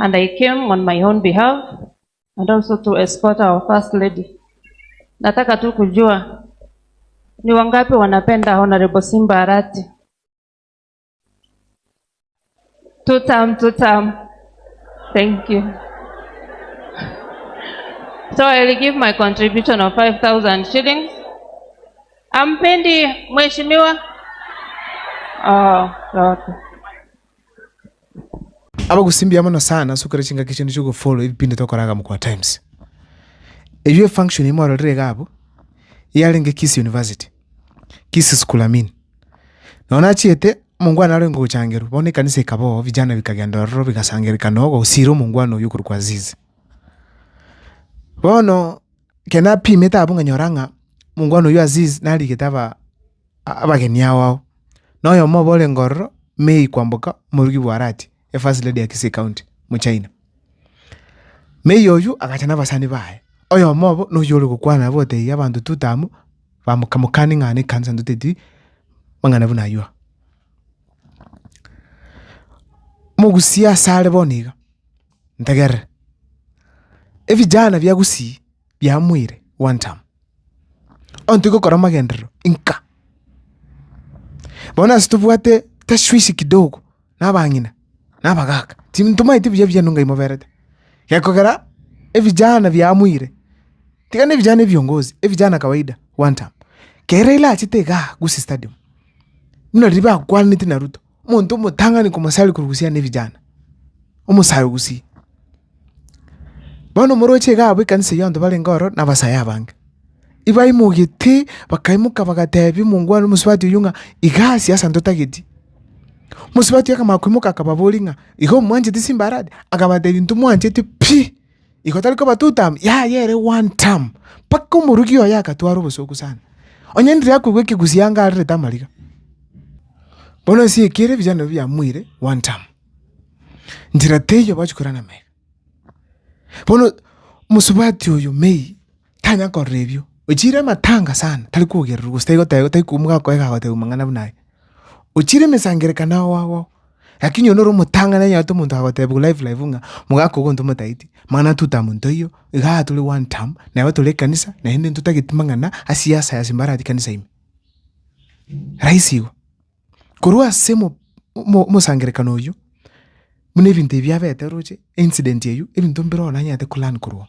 And I came on my own behalf and also to escort our first lady. Nataka tu kujua ni wangapi wanapenda Honorable Simba Arati? Tutam, tutam. Thank you. So I will give my contribution of 5,000 shillings. Ampendi mheshimiwa? Oh, okay. Abagusii mbuya mono sana ase okora chingaki chiaino chia ogofollow ebipindi tokoraga Mokua Times. Eyio efunction eyio mwarorire iga abwo, yarenge Kisii University, Kisii School I mean. Nonya nachiete, omongwana arenge gochangerwa, bono ekanisa ekaba oo, vijana bikagenda ororo bigasangererekana oo gosira omongwana oyio okorokwa Aziz. Bono, ekero napimete abwo nkanyora ng'a omongwana oyio Aziz narigete aba abageni ao ao, na oyomo obo orenge ororo, May Kwamboka, omorugi bwa Arati, efirst lady ya Kisii County, mochaina. May oyio agacha na abasani baye, oyomo obo noyio ore gokwana nabo otebia abanto tutamu, bamokamokani ng'a ne ekanisa ntoteti mang'ana buna aywo aa. Omogusii ase are bono iga, ntegerere, ebijana bia gusii biamoire one term, onye tigokora amagenderero inka. Bono ase tobwate tashwishi kidogo na abang'ina, na abagaka, ntomaeti buya buya nonga imoberete, gekogera ebijana biamoire, tiga na ebijana ebiongozi, ebijana kawaida one term. Kere Raila achete igaa Gusii stadium, buna riria bakwanete na Ruto, omonto omotang'ani komosaria korwa Gusii ane ebijana, omosae o Gusii. Bono omoroche iga abwo ekanisa eyio abanto barenge ororo na abasae abange. Ibaimogete, bakaimoka bagatebia omongwana omosubati oyio ng'a igaa siasa ntotageti. Omosubati oyo akamanya koimoka akababoria ng'a igo mwanchete Simba Arati? Akabatebia ntomwancheti pi, igo tari koba two term, yaya ere one term, mpaka omorugi oye akatwara obosoku sana. Onye ndiri akoigwa ekegusii anga arerete amariga. Bono ase ekere vijana biamuire one term. Nchera teiyo bachia koirana amaiga. Bono mosubati oyo May tanya korora ebio, ochiire amatanga sana tari kwogererwa gose tari goteba tari komogakoega agotebia mang'ana buna aya. Ochiire emesangerekano ao ao ao, lakini oyo noro omotang'ani anyorete omonto agotebiwa live live ng'a mogaka ogo ntomotaeti, mang'ana two term ntoiyo, igaa tore one term, neba tore ekanisa naende ntotageti mang'ana ase siasa ya Simba Arati kanisa ime. Rahisi igo. Korwa ase omo omosangererekano oyio, buna ebinto ebi biabete oroche, eincident eywo, ebinto mbire oo nanyarete ko learn korwa oo.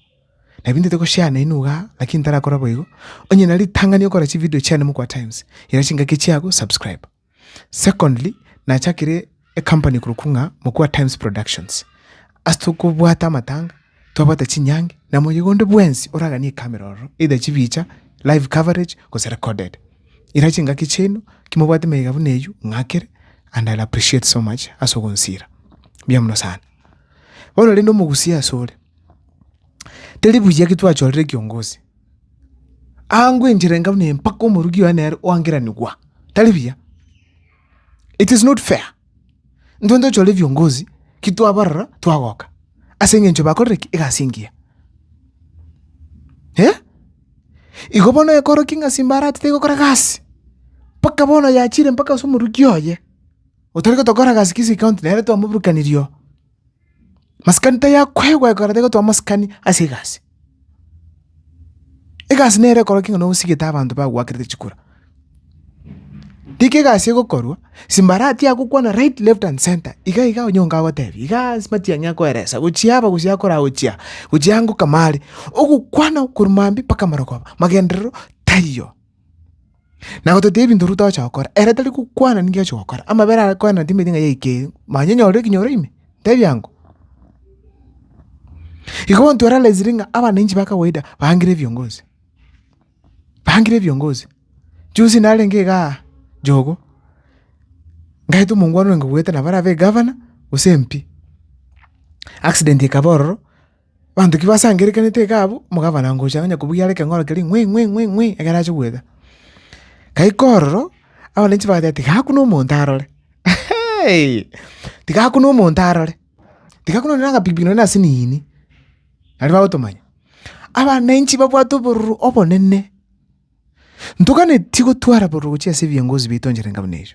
Nabi ntete go share nainwe igaa, lakini ntarakora boigo, onye nari ritang'ani okora chividio chiane mokwa times, ira chingaki chiago subscribe. Secondly, nachakire ecompany korokwa ng'a Mokua Times Productions, ase tokobwata amatanga, twabwata chinyangi, na moyega onde bwensi oraganie ecamera ororo, either chibicha, live coverage, gose recorded. Ira chingaki chiaino, ki mobwate emeyega buna eywo, ng'akere and I'll appreciate so much ase ogonsira. Mbuya mono sana. Bono rende omogusia asore, teri buya ki twachorire ekiongozi, angwe enchera enga buna eye mpaka omorugi oye nere oangeranigwa, tari buya. It is not fair. Intwe ntochore ebiongozi, ki twabarora twagoka, ase eng'encho bakorire ki? Egasi engiya. Eh! Igo bono ekorokia ng'a Simba Arati tegokora gasi, mpaka bono yachire mpaka ase omoruki oye, otari gotokora gasi Kisii County nere twamoburukanirie oo. Masikani tayakoegwa ekero tegotoa amasikani ase egasi. Egasi nere ekorokia ng'a nosigete abanto bagoakerete chikura. Rika egasi egokorwa, Simbarati agokwana right, left and centre, iga iga onye onga agotebia, igaa ase matiang'i akoeresa, gochia aba gose akora gochia, gochia ango kama are, ogokwana korwa mambia mpaka marogoba, magenderero taiyo. Na gototebia ebinto Ruto agocha gokora, ere tari gokwana ninki agocha gokora, amabere are koenana timanyeti ng'a yaikeire, manya onyorire ekinyoro ime, ntebia ango. Igo bono twarealizire ng'a abananchi ba kawaida baangire ebiongozi. Bangire ebiongozi, juzi narenge igaa Jogo, ngaeta omongwana orenge goeta nabo arabe egavana, gose MP. Accident ekaba ororo, abanto ki basangererekanete iga abwo, omogavana ngocha onye kobugia are ekeng'oro keria ng'we ng'we ng'we ng'we ekero acha goeta. Gaika ororo, abananchi bagateba tiga akune omonto arore tiga akune omonto arore, tiga akune nonye na agapikipiki nonye na asinini, naria bagotomanya. Abananchi babwate obororo obonene, ntoganetie gotwara bororo gochia ase ebiongozi biaito nchera enga buna eyio.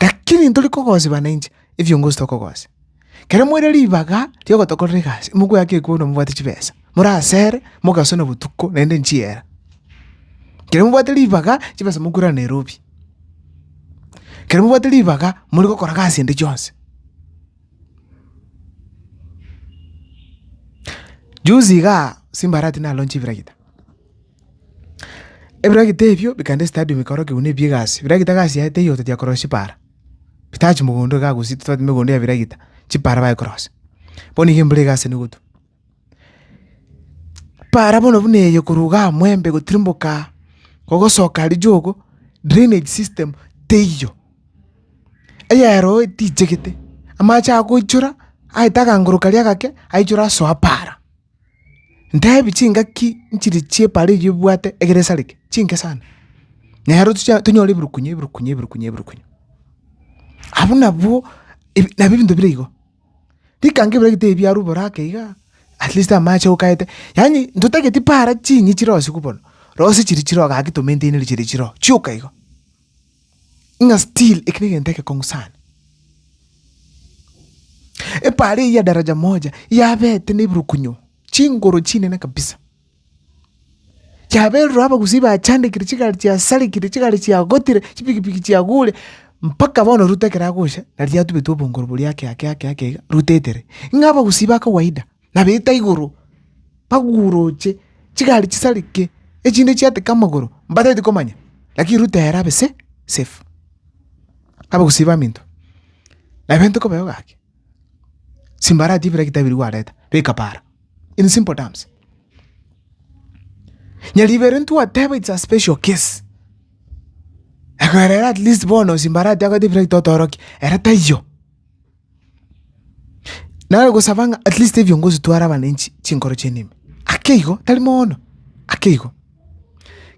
Lakini ntori kogosia bananchi, ebiongozi tokogosia. Ekero moire ribaga riogotokorera egasi, mokoeaka ekwe buna mobwate chibesa, morasere, mogasona botuko naende nchiera. Ekero mobwate ribaga, chibesa mokoirana Nairobi. Ekero mobwate ribaga, more gokora gasi ende chionsi. Juzi igaa, Simba Arati nalaunch ebiragita. Ebiragita ebio bikaenda estadium bikaorokia buna ebi egasi, biragita egasi yaye teiyo otatiga korosia chipara, bitachi mogondo iga gose totwate emegondo ya biragita, chipara baye korosia. Bono iga embura iga ase nigotwa. Para bono buna eye korwa igaa mwembe gotirimboka gogosoka aria jogo, drainage system teiyo, eyero etichegete, amache agoichora, aete agangoro karia agake, aichore asoa para. Ntebi chingaki nchiri chi'epara eyio ebwate egere esareke, chinke sana. Nero tocha tonyore ebirukunyu ebirukunyu ebirukunyu ebirukunyu. Abwo nabwo ebi nabio ebinto bire igo. Rikango ebiragita ebi biarwa boraka ake igaa, at least amache okaete, yaani ntotageti para chinyi chirosiwu bono, rosia chiria chiroo gaki to maintain chiria chiroo, chioka igo. Ng'a still eki na egento egekong'u sana. Epara eyio ya daraja moja yabete na ebirukunyu, chingoro chinene kabisa. Chiaberire abagusii bachandekire chigari chiasarekire, chigari chiagotire, chipikipiki chiagure, mpaka bono Ruto ekero agocha, nari atubetwe obongoro boria ake ake ake ake iga, Ruto etere. Ng'a abagusii ba kawaida, nabaeta igoro, baguroche, chigari chisareke, echinde chiateke amagoro, mbatagete komanya, lakini Ruto ere abe se safe. Abagusii baminto, nabio ntokoba igo gaki, simbarati ebiragita biria gwareta, beka para, in simple terms. Nyaribere ntwateba it's a special case, ekero ere at least bono simbarati agote ebiragita otorokia, ere taiyo. Nare gosaba ng'a at least ebiongozi tware abananchi chinkoro chiaino ime, ake igo, tari mono, ake igo.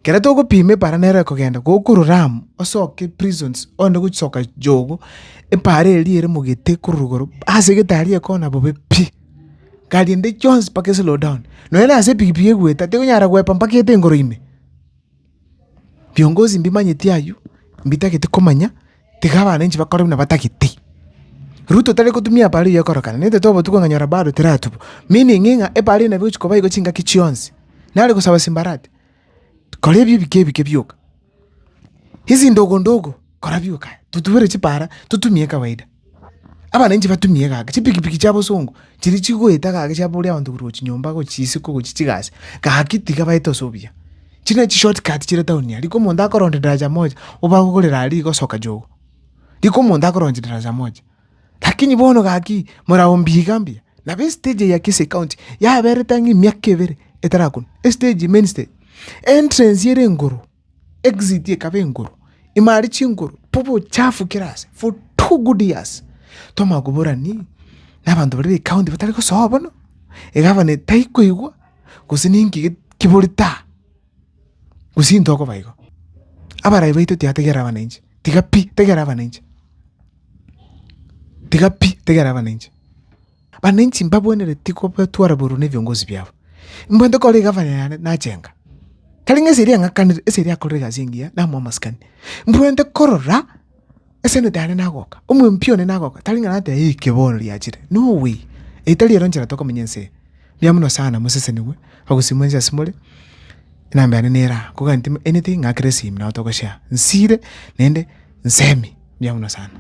Ekero togopima epara nere ekogenda gokorora amo, osoke prisons onde gochisoka jogo, epara eria ere mogete korwa rogoro ase egete aria ekona bobe pi. Gari ende chionsi mpaka eslow down, nonye na ase epikipiki egoeta tekonyara goepa mpaka ete engoro ime. Viongozi mbimanyeti aywo, mbitagete komanya, tiga abananchi bakore buna batagete. Ruto tari gotumia epara eywo ekorokana, naintwe obotuko nkanyora bado teratubwa, meaning ng'a epara eye nabo egochi koba igo chingaki chionsi. Nare gosaba Simbarati, kora ebio ebike ebike bioka, hizi ndogo ndogo kora bioka, totubere chipara totumie kawaida. Abananchi batumie gaki, chipikipiki chia bosongo, chiria chigoeta gaki chiaboria abanto korwa gochia nyomba gochia isiko gochia chigasi, gaki tiga baete ase obuya. Chire chishort cut chire town aria, rika omonto akoronda daraja moja, obagogorera aria igo osoka jogo, rika omonto akoronda daraja moja. Lakini bono gaki, moraundi iga mbuya, nabo estage eye ya Kisii county, yaberete ang'e emiaka ebere etarakunwa, estage main stage, entrance ere enkoro. Exit ekaba enkoro, ime aria chinkoro, obochafu kera ase for two good years. Twamanya koborani, na abanto baria ba ecounty batari gosoa bono, egavana etaikoigwa, gose ninki ge keborete aa, gose intwe okoba igo. Abarai baito tiategerera abananchi, tiga pi, tegerera abananchi, tiga pi, tegerera abananchi. Abananchi mbabwenereti kobatwara bororo na ebiongozi biabo. Mbwente kore egavana yane nachenga, tari ng'a ase eria ang'akanire, ase eria akorire egasi engiya namoa amasikani. Mbwente korora eseneta yane nagoka, omo MP one nagoka, tari ng'a nateba eke bono riachire, no way. Eye tari ero enchera tokomenya ense eye. Mbuya mono sana mosesenigwe, abagusii mwensi ase more, enamba yane nere aa, koganeti anything ng'akere esimi nabo togoshare. Nsire naende nsemi, mbuya mono sana.